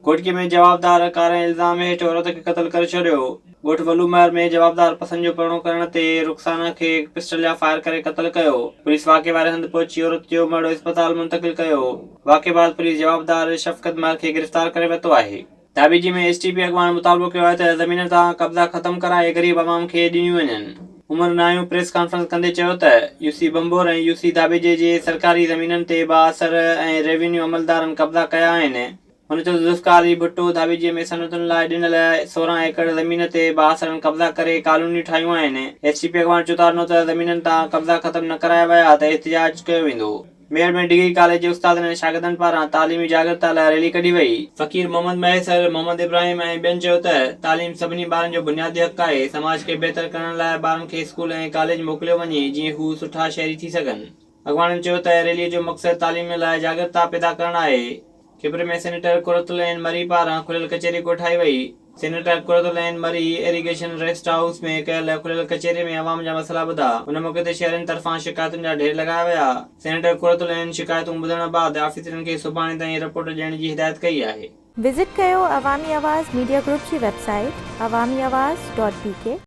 گهوٽڪي ۾ جوابدار ڪارنهن الزام هيٺ عورت کي قتل ڪري ڇڏيو. ڳوٺ ولو مهر ۾ جوابدار پسند جو پرڻو ڪرڻ تي رخسانه کي پسٽل جا فائر ڪري قتل ڪيو. پوليس واقعي واري هنڌ پهچي عورت جو مڙهه اسپتال منتقل ڪيو. واقعي بعد پوليس جوابدار شفقت مهر کي گرفتار ڪري ورتو آهي. ڌاٻيجي ۾ ايس ٽي پي اڳواڻ مطالبو ڪيو آهي ته زمينن تان قبضا ختم ڪرائي غريب عوام کي ڏنيون وڃن. عمر نايون پريس ڪانفرنس ڪندي چيو ته يو سي ڀنڀور ۽ يو سي ڌاٻيجي جي سرڪاري زمينن تي بااثر ۽ ريونيو عملدارن قبضا ڪيا آهن. هن چيو ته ذوالفقار علي ڀٽو ڌاٻيجي ۾ صنعتن لاء ڏنل 16 ايڪڙ زمين تي بااثرن قبضا ڪري ڪالونيون ٺاهيون آهن، ايس ٽي پي اڳواڻ چتارنو ته زمينن تان قبضا ختم نه ڪرايا ويا ته احتجاج ڪيو ويندو. ميهڙ ۾ ڊگري ڪاليج جي استادن ۽ شاگردن پاران تعليمي جاڳرتا لاء ريلي ڪڍي وئي. فقير محمد مهيسر، محمد ابراهيم ۽ ٻين چيو ته تعليم سڀني ٻارن جو بنيادي حق آهي، سماج کي بهتر ڪرڻ لاء ٻارن کي اسڪول ۽ ڪاليج موڪليو وڃي جيئن هو سٺا شهري ٿي سگهن. اڳواڻن چيو ته ريلي جو مقصد تعليم لاء جاڳرتا پيدا ڪرڻ آهي. کپري ۾ سينيٽر قرت العين مري پاران کليل ڪچهري ڪوٺائي وئي. Senator Qurat ul Ain Marri irrigation rest house ۾ ڪيل کليل ڪچهري ۾ عوام جا مسئلا ٻڌا. ان موقعي تي شهرين طرفان شڪايتن جا ڍير لڳايا ويا. سينيٽر قرت العين شڪايتون ٻڌڻ بعد آفيسرن کي سڀاڻي تائين رپورٽ ڏيڻ جي هدايت ڪئي آهي. وزٽ ڪيو عوامي آواز ميڊيا گروپ جي website Awami Awaz dot B K.